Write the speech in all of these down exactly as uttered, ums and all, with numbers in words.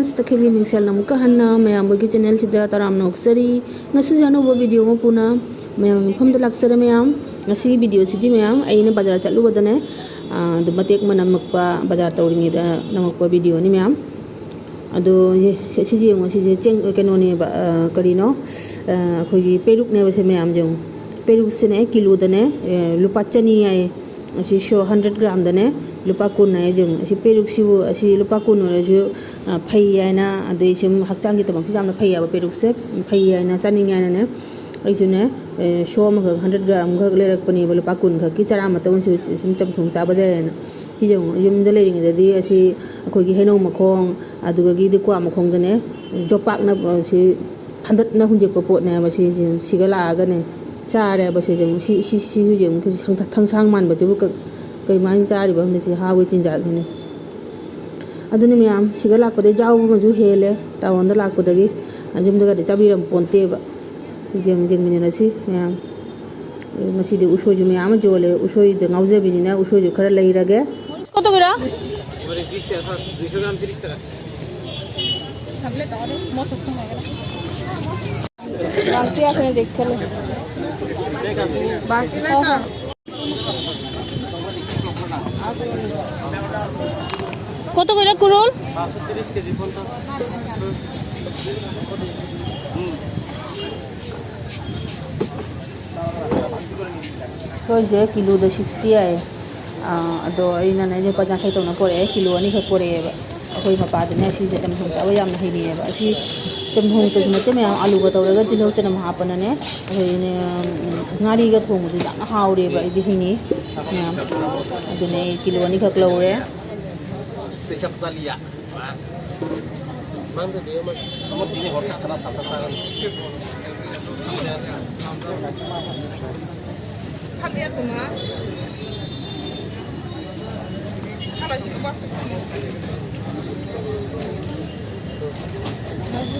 ꯇꯈꯦꯜꯒꯤ ꯃꯤꯡꯁꯦꯜꯅ ꯑꯃꯨꯛꯀ ꯍꯟꯅ ꯃꯌꯥꯝ ꯑꯩꯈꯣꯏꯒꯤ ꯆꯦꯅꯦꯜꯁꯤꯗ ꯇꯔꯥꯝꯅ ꯑꯣꯛꯆꯔꯤ꯫ ꯉꯁꯤꯁꯦ ꯑꯅꯧꯕ ꯚꯤꯗꯤꯑꯣ ꯑꯃ ꯄꯨꯅ ꯃꯌꯥꯝꯒꯤ ꯃꯐꯝꯗ ꯂꯥꯛꯆꯔꯦ ꯃꯌꯥꯝ꯫ ꯉꯁꯤꯒꯤ ꯚꯤꯗꯤꯑꯣꯁꯤꯗꯤ ꯃꯌꯥꯝ ꯑꯩꯅ ꯕꯖꯥꯔ ꯆꯠꯂꯨꯕꯗꯅꯦ, ꯑꯥ, ꯑꯗꯨ ꯃꯇꯦꯛ ꯑꯃ ꯅꯝꯃꯛꯄ, ꯕꯖꯥꯔ ꯇꯧꯔꯤꯉꯩꯗ ꯅꯝꯃꯛꯄ ꯚꯤꯗꯤꯑꯣꯅꯤ ꯃꯌꯥꯝ꯫ ꯑꯗꯣ ꯁꯤ, ꯁꯤꯁꯦ ꯌꯦꯡꯉꯣ, ꯁꯤꯁꯦ ꯆꯦꯡ, ꯀꯩꯅꯣꯅꯦꯕ, ꯑꯥ, ꯀꯔꯤꯅꯣ? ꯑꯥ, ꯑꯩꯈꯣꯏꯒꯤ ꯄꯦꯔꯨꯛꯅꯦꯕ ꯁꯦ ꯃꯌꯥꯝ ꯌꯦꯡꯉꯣ꯫ ꯄꯦꯔꯨꯛꯁꯤꯅꯦ ꯀꯤꯂꯣꯗꯅꯦ, ꯑꯦ, ꯂꯨꯄꯥ ꯆꯅꯤ ꯍꯥꯏꯌꯦ꯫ ꯑꯁꯤ ꯁꯣ ꯍꯟꯗ꯭ꯔꯦꯠ ꯒ꯭ꯔꯥꯝꯗꯅꯦ ꯂꯨꯄꯥ ꯀꯨꯟ ꯍꯥꯏꯌꯦ꯫ ꯌꯦꯡꯉꯣ, ꯑꯁꯤ ꯄꯦꯔꯨꯛꯁꯤꯕꯨ, ꯑꯁꯤ ꯂꯨꯄꯥ ꯀꯨꯟ ꯑꯣꯏꯔꯁꯨ, ꯑ, ꯐꯩ ꯍꯥꯏꯅ, ꯑꯗꯩ ꯁꯨꯝ ꯍꯛꯆꯥꯡꯒꯤꯗꯃꯛꯁꯨ ꯌꯥꯝꯅ ꯐꯩ ꯍꯥꯏꯕ ꯄꯦꯔꯨꯛꯁꯦ, ꯐꯩ ꯍꯥꯏꯅ ꯆꯥꯅꯤꯡꯉꯦ ꯍꯥꯏꯅꯅꯦ꯫ ꯑꯩꯁꯨꯅꯦ, ꯑꯦ, ꯁꯣ ꯑꯃꯈꯛ ꯍꯟꯗ꯭ꯔꯦꯠ ꯒ꯭ꯔꯥꯝ ꯈꯛ ꯂꯩꯔꯛꯄꯅꯦꯕ, ꯂꯨꯄꯥ ꯀꯨꯟ ꯈꯛꯀꯤ ꯆꯔꯥ ꯑꯃꯇꯪ ꯑꯣꯏꯔꯁꯨ ꯁꯨꯝ ꯆꯝꯊꯣꯡ ꯆꯥꯕ ꯌꯥꯏ ꯍꯥꯏꯅ꯫ ꯁꯤ ꯌꯦꯡꯉꯣ, ꯌꯨꯝꯗ ꯂꯩꯔꯤꯉꯩꯗꯗꯤ ꯑꯁꯤ ꯑꯩꯈꯣꯏꯒꯤ ꯍꯩꯅꯧ ꯃꯈꯣꯡ, ꯑꯗꯨꯗꯒꯤꯗꯤ ꯀ꯭ꯋꯥ ꯃꯈꯣꯡꯗꯅꯦ, ꯌꯣꯄꯥꯛꯅ, ꯑ, ꯁꯤ ꯐꯟꯗꯠꯅ ꯍꯨꯟꯖꯤꯛꯄ ꯄꯣꯠꯅꯦꯕ ꯁꯤꯁꯦ꯫ ꯁꯤꯒ ꯂꯥꯛꯑꯒꯅꯦ ꯆꯥꯔꯦꯕ ꯁꯤꯁꯦ꯫ ꯁꯤ, ꯁꯤ, ꯁꯤꯁꯨ ꯌꯦꯡꯉꯨ, ꯁꯤ ꯁꯪ-, ꯁꯪꯁꯥꯡ ꯃꯥꯟꯕꯁꯤꯕꯨ ꯀ-, ꯀꯩꯃꯥꯏꯅ ꯆꯥꯔꯤꯕ ꯈꯪꯗꯦ, ꯁꯤ ꯍꯥꯎꯒꯤ ꯆꯤꯟꯖꯥꯛꯅꯤꯅꯦ꯫ ꯑꯗꯨꯅ ꯃꯌꯥꯝ, ꯁꯤꯒ ꯂꯥꯛꯄꯗꯩ ꯆꯥꯎꯕ ꯑꯃꯁꯨ ꯍꯦꯜꯂꯦ, ꯇꯥꯎꯟꯗ ꯂꯥꯛꯄꯗꯒꯤ꯫ ꯌꯨꯝꯗꯒꯗꯤ ꯆꯥꯕꯤꯔꯝ ꯄꯣꯟꯇꯦꯕ꯫ ꯌꯦꯡ-, ꯌꯦꯡꯃꯤꯟꯅꯔꯁꯤ ꯃꯌꯥꯝ꯫ ꯉꯁꯤꯗꯤ ꯎꯁꯣꯏꯁꯨ ꯃꯌꯥꯝ ꯑꯃ ꯌꯣꯜꯂꯦ꯫ ꯎꯁꯣꯏꯗ ꯉꯥꯎꯖꯕꯤꯅꯤꯅ ꯎꯁꯣꯏꯁꯨ ꯈꯔ ꯂꯩꯔꯒꯦ꯫ কত করে? এবারে বিশ টাকা, স্যার, দুইশো গ্রাম তিরিশ টাকা। বালতি আছে, দেখতে হবে। বালতি নাই তো? কত করে কুরুল? ꯎꯁꯣꯏꯁꯦ ꯀꯤꯂꯣꯗ ꯁꯤꯛꯁꯇꯤ ꯍꯥꯏꯌꯦ꯫ ꯑꯥ, ꯑꯗꯣ ꯑꯩꯅꯅꯦ ꯂꯨꯄꯥ ꯌꯥꯡꯈꯩ ꯇꯧꯅ ꯄꯣꯔꯛꯑꯦ, ꯀꯤꯂꯣ ꯑꯅꯤꯈꯛ ꯄꯣꯔꯛꯑꯦꯕ꯫ ꯑꯩꯈꯣꯏ ꯃꯄꯥꯗꯨꯅꯦ ꯁꯤꯁꯦ ꯆꯝꯊꯣꯡ ꯆꯥꯕ ꯌꯥꯝꯅ ꯍꯩꯅꯩꯌꯦꯕ꯫ ꯑꯁꯤ ꯆꯝꯊꯣꯡꯇꯁꯨ ꯅꯠꯇꯦ ꯃꯌꯥꯝ, ꯑꯂꯨꯒ ꯇꯧꯔꯒ ꯇꯤꯜꯍꯧ ꯆꯅꯝ ꯍꯥꯞꯄꯅꯅꯦ, ꯑꯩꯈꯣꯏꯅꯦ, ꯎꯝ, ꯉꯥꯔꯤꯒ ꯊꯣꯡꯕꯗꯨ ꯌꯥꯝꯅ ꯍꯥꯎꯔꯦꯕ꯫ ꯑꯩꯗꯤ ꯍꯩꯅꯩ ꯃꯌꯥꯝ꯫ ꯑꯗꯨꯅꯦ ꯑꯩ ꯀꯤꯂꯣ ꯑꯅꯤꯈꯛ ꯂꯧꯔꯦ꯫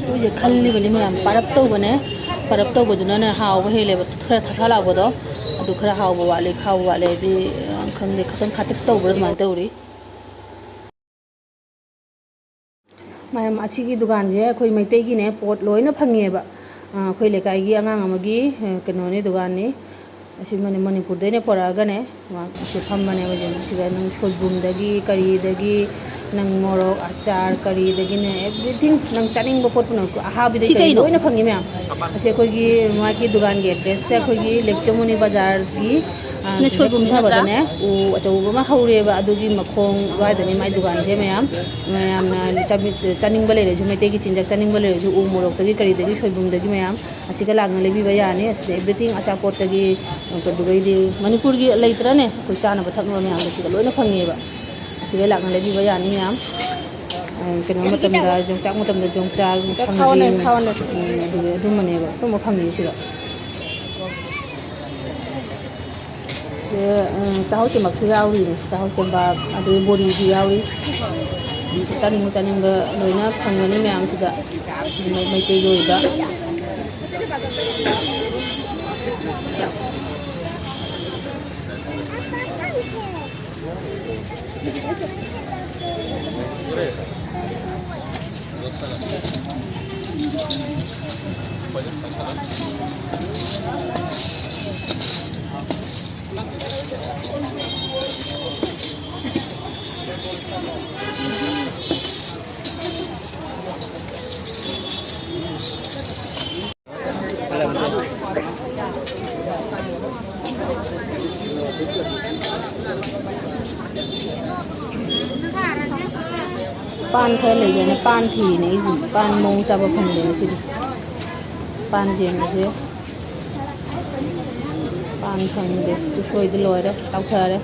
ꯃꯣꯏꯁꯦ ꯈꯜꯂꯤꯕꯅꯤ ꯃꯌꯥꯝ, ꯄꯥꯔꯞ ꯇꯧꯕꯅꯦ꯫ ꯄꯥꯔꯞ ꯇꯧꯕꯗꯨꯅꯅꯦ ꯍꯥꯎꯕ ꯍꯦꯜꯂꯦꯕ꯫ ꯈꯔ ꯊꯥ ꯊꯥ ꯂꯥꯎꯕꯗꯣ, ꯑꯗꯨ ꯈꯔ ꯍꯥꯎꯕ ꯋꯥꯠꯂꯤ, ꯈꯥꯎꯕ ꯋꯥꯠꯂꯤ ꯍꯥꯏꯗꯤ, ꯑ, ꯈꯪꯗꯦ, ꯈꯤꯇꯪ ꯈꯥꯇꯛ ꯇꯧꯕ꯭ꯔꯥ ꯑꯗꯨꯃꯥꯏꯅ ꯇꯧꯔꯤ꯫ ꯃꯌꯥꯝ, ꯑꯁꯤꯒꯤ ꯗꯨꯀꯥꯟꯁꯦ ꯑꯩꯈꯣꯏ ꯃꯩꯇꯩꯒꯤꯅꯦ, ꯄꯣꯠ ꯂꯣꯏꯅ ꯐꯪꯉꯦꯕ꯫ ꯑ, ꯑꯩꯈꯣꯏ ꯂꯩꯀꯥꯏꯒꯤ ꯑꯉꯥꯡ ꯑꯃꯒꯤ, ꯑ, ꯀꯩꯅꯣꯅꯦ, ꯗꯨꯀꯥꯟꯅꯤ꯫ ꯑꯁꯤ ꯃꯅꯤ-, ꯃꯅꯤꯄꯨꯔꯗꯩꯅ ꯄꯨꯔꯛꯑꯒꯅꯦ, ꯃꯥ ꯑꯁꯤ ꯐꯝꯕꯅꯦ ꯍꯧꯖꯤꯛ꯫ ꯁꯤꯗ ꯅꯪ ꯁꯣꯏꯕꯨꯝꯗꯒꯤ, ꯀꯔꯤꯗꯒꯤ, ꯅꯪ ꯃꯣꯔꯣꯛ, ꯑꯆꯥꯔ, ꯀꯔꯤꯗꯒꯤꯅꯦ, everything ꯅꯪ ꯆꯥꯅꯤꯡꯕ ꯄꯣꯠ ꯄꯨꯝꯅꯃꯛ ꯑꯍꯥꯕꯤꯗꯩ ꯁꯤ ꯀꯔꯤ ꯀꯩꯅꯣ? ꯂꯣꯏꯅ ꯐꯪꯉꯤ ꯃꯌꯥꯝ꯫ ꯑꯁꯤ ꯑꯩꯈꯣꯏꯒꯤ ꯃꯥꯒꯤ ꯗꯨꯀꯥꯟꯒꯤ address ꯁꯦ ꯑꯩꯈꯣꯏꯒꯤ ꯂꯦꯛꯆꯧ ꯃꯅꯤ ꯕꯖꯥꯔꯒꯤ, ꯑ, ꯅ ꯁꯣꯏꯕꯨꯝ ꯅꯠꯇ꯭ꯔꯥ? ꯊꯪꯅꯕꯗꯅꯦ ꯎ ꯑꯆꯧꯕ ꯑꯃ ꯍꯧꯔꯦꯕ, ꯑꯗꯨꯒꯤ ꯃꯈꯣꯡ ꯑꯗꯨꯋꯥꯏꯗꯅꯤ ꯃꯥꯏ ꯗꯨꯀꯥꯟꯁꯦ ꯃꯌꯥꯝ꯫ ꯃꯌꯥꯝꯅ ꯆꯥꯕꯤ-, ꯆꯥꯅꯤꯡꯕ ꯂꯩꯔꯁꯨ, ꯃꯩꯇꯩꯒꯤ ꯆꯤꯟꯖꯥꯛ ꯆꯥꯅꯤꯡꯕ ꯂꯩꯔꯁꯨ, ꯎ ꯃꯣꯔꯣꯛꯇꯒꯤ ꯀꯔꯤꯗꯒꯤ ꯁꯣꯏꯕꯨꯝꯗꯒꯤ ꯃꯌꯥꯝ ꯑꯁꯤꯒ ꯂꯥꯛꯅ ꯂꯩꯕꯤꯕ ꯌꯥꯅꯤ꯫ ꯑꯁꯤꯗ everything ꯑꯆꯥꯄꯣꯠꯇꯒꯤ, ꯑꯗꯨꯗꯩꯗꯤ ꯃꯅꯤꯄꯨꯔꯒꯤ ꯂꯩꯇ꯭ꯔꯅꯦ ꯑꯩꯈꯣꯏ ꯆꯥꯅꯕ ꯊꯛꯅꯕ ꯃꯌꯥꯝꯗꯣ ꯁꯤꯗ ꯂꯣꯏꯅ ꯐꯪꯉꯦꯕ꯫ ꯑꯁꯤꯗ ꯂꯥꯛꯅ ꯂꯩꯕꯤꯕ ꯌꯥꯅꯤ ꯃꯌꯥꯝ꯫ ꯑ, ꯀꯩꯅꯣ ꯃꯇꯝꯗ, ꯌꯣꯡꯆꯥꯛ ꯃꯇꯝꯗ ꯌꯣꯡꯆꯥꯛ, ꯊꯥꯎꯅꯦ, ꯊꯥꯡꯖꯤꯡ, ꯊꯥꯎꯅꯦ꯫ ꯎꯝ, ꯑꯗꯨꯒ ꯑꯗꯨꯝꯕꯅꯦꯕ, ꯑꯗꯨꯝꯕ ꯐꯪꯉꯤ ꯁꯤꯗ꯫ ꯁꯤꯗ, ꯑ, ꯆꯥꯛꯍꯥꯎ ꯆꯦꯡꯕꯥꯛꯁꯨ ꯌꯥꯎꯔꯤꯅꯦ, ꯆꯥꯛꯍꯥꯎ ꯆꯦꯡꯕꯥꯛ, ꯑꯗꯩ ꯕꯣꯔꯤꯁꯨ ꯌꯥꯎꯔꯤ꯫ ꯆꯥꯅꯤꯡꯕ ꯆꯥꯅꯤꯡꯕ ꯂꯣꯏꯅ ꯐꯪꯒꯅꯤ ꯃꯌꯥꯝꯁꯤꯗ, ꯃꯩ-, ꯃꯩꯇꯩꯒꯤ ꯑꯣꯏꯕ꯫ ꯄꯥꯟ ꯈꯔ ꯂꯩꯒꯦꯅ ꯄꯥꯟ ꯊꯤꯔꯤꯅꯦ ꯑꯩꯁꯦ꯫ ꯄꯥꯟ ꯃꯑꯣꯡ ꯆꯥꯕ ꯐꯪꯗꯦ ꯉꯁꯤꯗꯤ꯫ ꯄꯥꯟ ꯌꯦꯡꯉꯁꯦ꯫ ꯄꯥꯟ ꯐꯪꯗꯦ꯫ ꯎꯁꯣꯏꯗꯤ ꯂꯣꯏꯔꯦ, ꯇꯥꯎꯊꯔꯦ꯫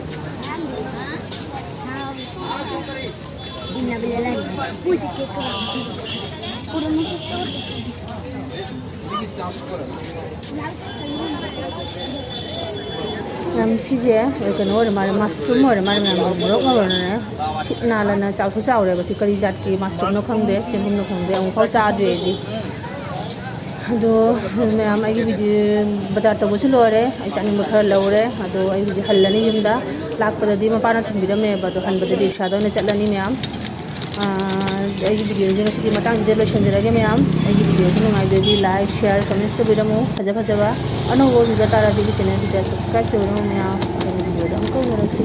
ꯌꯥꯝ ꯁꯤꯁꯦ ꯀꯩꯅꯣ ꯑꯣꯏꯔ ꯃꯥꯜꯂꯦ, mushroom ꯑꯣꯏꯔ ꯃꯥꯜꯂꯦ ꯃꯌꯥꯝ, ꯃꯣꯔꯣꯛ ꯃꯣꯔꯣꯛꯅꯅꯦ꯫ ꯁꯤꯠ ꯅꯥꯜꯂꯅ ꯆꯥꯎꯁꯨ ꯆꯥꯎꯔꯦꯕ꯫ ꯁꯤ ꯀꯔꯤ ꯖꯥꯠꯀꯤ mushroomꯅꯣ ꯈꯪꯗꯦ, ꯆꯦꯡꯒꯨꯝꯅꯣ ꯈꯪꯗꯦ, ꯑꯃꯨꯛꯐꯥꯎ ꯆꯥꯗ꯭ꯔꯤ ꯑꯩꯗꯤ꯫ ꯑꯗꯣ ꯃꯌꯥꯝ, ꯑꯩꯒꯤ video ꯕꯖꯥꯔ ꯇꯧꯕꯁꯨ ꯂꯣꯏꯔꯦ꯫ ꯑꯩ ꯆꯥꯅꯤꯡꯕ ꯈꯔ ꯂꯧꯔꯦ꯫ ꯑꯗꯣ ꯑꯩ ꯍꯧꯖꯤꯛ ꯍꯜꯂꯅꯤ ꯌꯨꯝꯗ꯫ ꯂꯥꯛꯄꯗꯗꯤ ꯃꯄꯥꯅ ꯊꯤꯟꯕꯤꯔꯝꯃꯦꯕ, ꯑꯗꯣ ꯍꯟꯕꯗꯗꯤ ꯔꯤꯛꯁꯥꯗ ꯑꯣꯏꯅ ꯆꯠꯂꯅꯤ ꯃꯌꯥꯝ꯫ ꯑꯩꯒꯤ ꯚꯤꯗꯤꯑꯣꯁꯦ ꯉꯁꯤꯗꯤ ꯃꯇꯥꯡꯁꯤꯗ ꯂꯣꯏꯁꯤꯟꯖꯔꯒꯦ ꯃꯌꯥꯝ꯫ ꯑꯩꯒꯤ ꯚꯤꯗꯤꯑꯣꯁꯦ ꯅꯨꯡꯉꯥꯏꯕꯗꯤ like, share, comments ꯇꯧꯕꯤꯔꯝꯃꯨ꯫ ꯐꯖ ꯐꯖꯕ ꯑꯅꯧꯕ video ꯇꯥꯔꯗꯤ ꯑꯩꯒꯤ channelꯁꯤꯗ subscribe ꯇꯧꯕꯤꯔꯝꯃꯨ ꯃꯌꯥꯝ꯫ ꯑꯩꯒꯤ ꯚꯤꯗꯤꯑꯣꯗ ꯑꯃꯨꯛꯀ ꯎꯅꯔꯁꯤ꯫